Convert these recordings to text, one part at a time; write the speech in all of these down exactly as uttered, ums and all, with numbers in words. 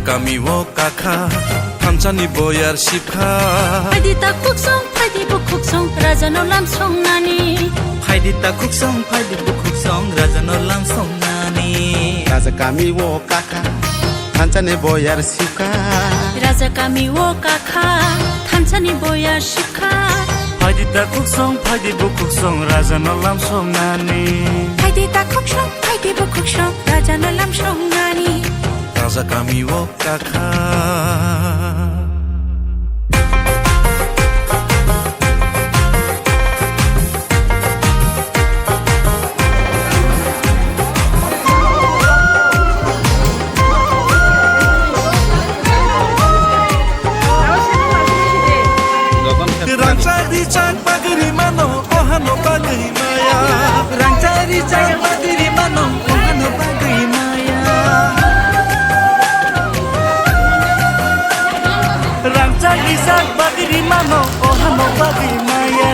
Kami o kakha, thansani boyar sipkha. Phaidi ta khuksong, phaidi bukhuksong, raja no lam songnani. Phaidi ta khuksong, phaidi bukhuksong, raja no lam songnani. Raja kami o kakha, thansani boyar sipkha. Raja kami o kakha, thansani boyar sipkha. Phaidi ta khuksong, phaidi bukhuksong, raja no lam songnani. Phaidi ta khuksong, phaidi bukhuksong, raja no lam songnani. Raja kami o kakha. Rangchak rijak bagwi rimano, ohano bagwi maya. Rangchak rijak bagwi rimano, ohano bagwi maya. Rangchak rijak bagwi rimano, ohano bagwi maya.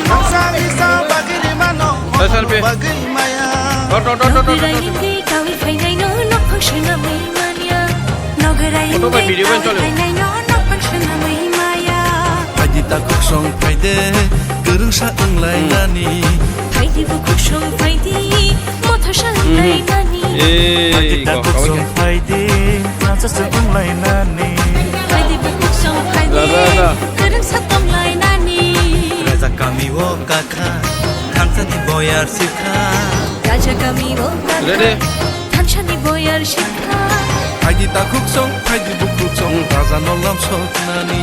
Rangchak rijak bagwi rimano, ohano bagwi maya. Nograi hingwi kawi phainaino nokphang swnamwi manya. Nograi hingwi kawi phainaino nokphang swnamwi maya. Phaidi ta khuksong phaidi, kwrwngsa wnglainani. Phaidi bukhuksong phaidi, mothosa wnglainani. Phaidi ta khuksong phaidi, mothosa wnglainani. Phaidi bukhuksong phaidi, kwrwngsa tonglainani. Raja kami o kakha, thansani boyar sipkha. Raja kami o kakha, thansani boyar sipkha. Phaidi ta khuksong, phaidi bukhuksong, raja no lam soknani.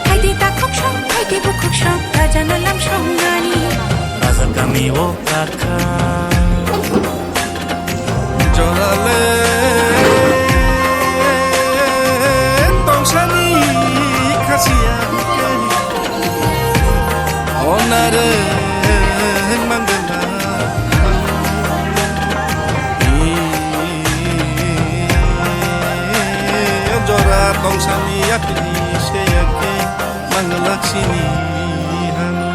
Phaidi ta khuksong, phaidi bukhuksong, raja no lam soknani. Raja kami o kakha. Jorale tongsani khasiya. Onare mangala. Jora tongsani yakni se yakni mangala sini hanu.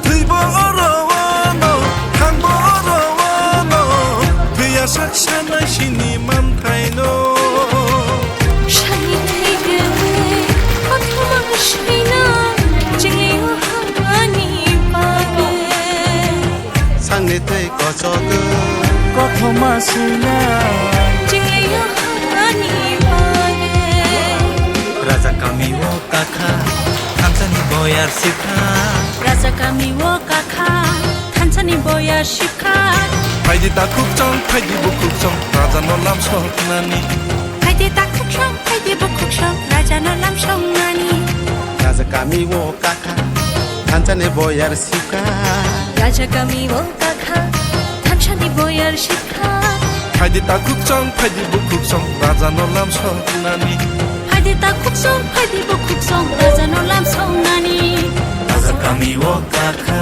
Thwibo oro ono, thangbo oro ono, thwiya sak sanai sini manthaino. Sani thwigwi kothoma swina, chwngwi o hamani bagwi. Sangni twi kochogwi kothoma swina, chwngwi o hamani bagwi. Raja kami o kakha, thansani boyar sipkha. Raja kami o kakha, thansani boyar sipkha. Phaidi ta khuksong, phaidi bukhuksong, raja no lam soknani. Phaidi ta khuksong, phaidi bukhuksong, raja no lam soknani. Raja kami o kakha, thansani boyar sipkha. Raja kami o kakha, thansani boyar sipkha. Phaidi ta khuksong, phaidi bukhuksong, raja no lam soknani. Phaidi ta khuksong, phaidi bukhuksong, raja no lam soknani. Raja kami o kakha.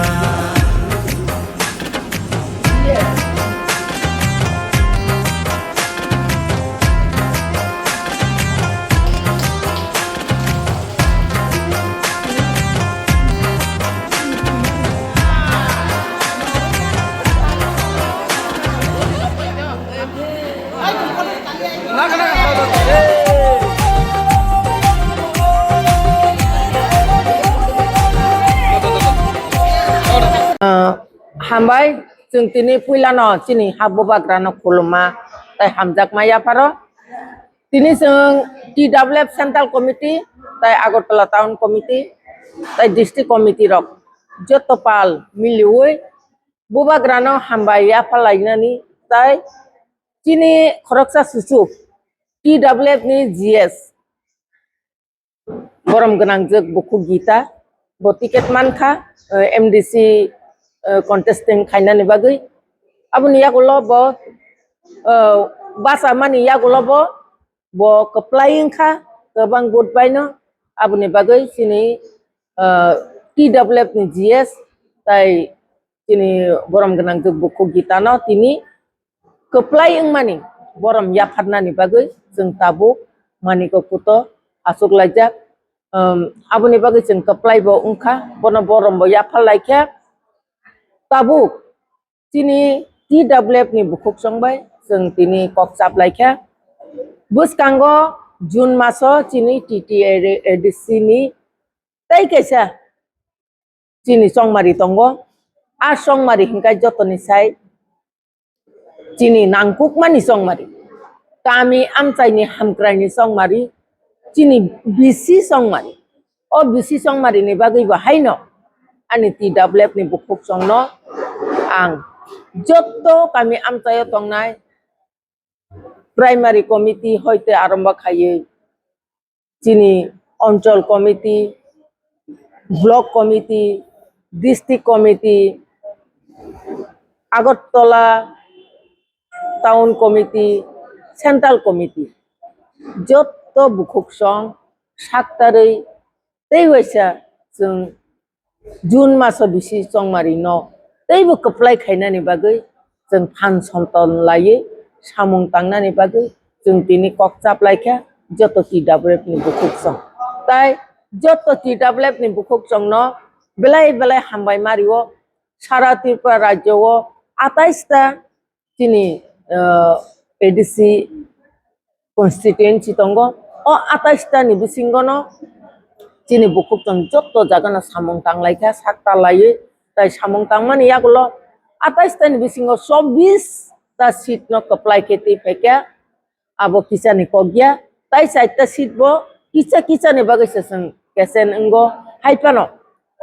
Ah, hambai, chwng tini puilano chini ha bubagrano khulumma tei hamjakma yapharo. Tini chwng T W F Central Committee tei Agartala Town Committee tei District Committee rok joto pal miliwi bubagrano hambai yaphalainani tei chini khoroksa suchuk T W F ni G S borom gwnangjwk bukhuk Gita bo ticket mankha, eh, M D C, eh, contesting khainani bagwi. Aboni yagulo bo, eh, basa mani yagulo bo, bo kwplai wngkha kwbang vote baino. Aboni bagwi chini, eh, T W F ni G S tai chini borom gwnang bukhuk Gitano tini kwplai wngmani borom yapharnani bagwi chwng tabuk Maniko Kuto achuk laijak. Um, aboni bagwi chwng kwplai bo wngkha, bono borom bo yaphar laikha. Tabuk chini T W F ni bukhuk chwng bai chwng tini kok chap laikha. Bwskango June maso chini T T A D C ni tei kaisa chini chongmari tongo. A chongmari hingkai jotoni sai chini nangkukmani chongmari, kami amchaini hamkraini chongmari, chini B C chongmari. O B C chongmari ni bagwi bo haino ani T W F ni bukhuk chwngno ang jotto kami amchaio tongnai primary committee hoite arombo khaiwi chini Anchal Committee, Block Committee, District Committee, Agartala Town Committee, Central Committee, jotto bukhuk song saktarwi tei waisa chwng June maso bisi chongmari no teibo kwplai khainani bagwi chwng phan somton laiwi samung tangnani bagwi chwng tini kok chap laikha joto T W F ni bukhuk chwng. Tai joto T W F ni bukhuk chwng no belai belai hambai mario sara Tripura rajyo o atais ta chini, ah, A D C constituency tongo. O atais ta ni bisingo no chini bukhuk chwng jotto jaga no samung tang laikha, sakta laiwi. Tai samung tangmani yagulo atais ta ni bisingo chobbish ta seat no kwplai khe twi phaikha. Abo kisa ni kok ya. Tai chaita seat bo kisa kisa ni bagwi se chwng kesen wngo. Hai phano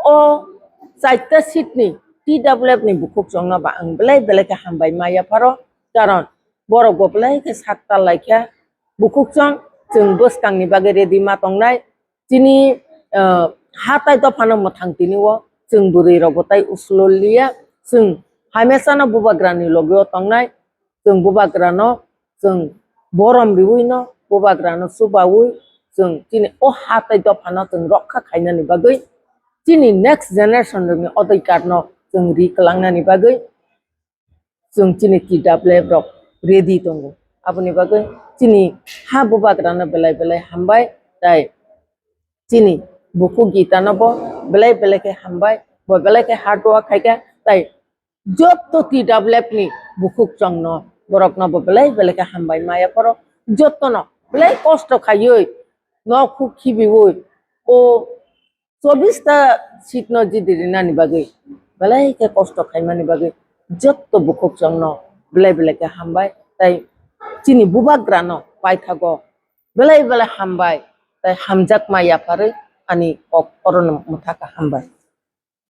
o chaita seat ni T W F ni bukhuk chwng no ba ang belai belai khe hambai ma yapharo. Karon borok bo belai khe sakta laikha. Bukhuk chwng chwng bwskang ni bagwi ready ma tongnai. Chini, ah, ha tai dophano mwthang tini o chwng bwrwi rok bo tai usuloliya. Chwng hamesa no bubagra ni logi o tongnai. Chwng bubagra no chwng borom riwi no bubagra no chubawi chwng chini o ha tai dophano chwng rokha khainani bagwi chini next generation rokni odhikar no chwng ri kwlangnani bagwi chwng chini T W F rok ready tongo. Aboni bagwi chini ha bubagra no belai belai hambai tai chini bukhuk Gita no bo belai belai khe hambai, bo belai khe hard work khaikha tai jotto T W F ni bukhuk chwng no borok no bo belai belai khe hambai ma yapharo jotto no belai kosto khaiwi nok huk khibiwi o chobbish ta seat no jidi rinani bagwi belai khe kosto khaimani bagwi jotto bukhuk chwng no belai belai khe hambai tai chini bubagra no paithago belai belai hambai tai hamjakma yapharwi ani kok orono mwthaka hambai.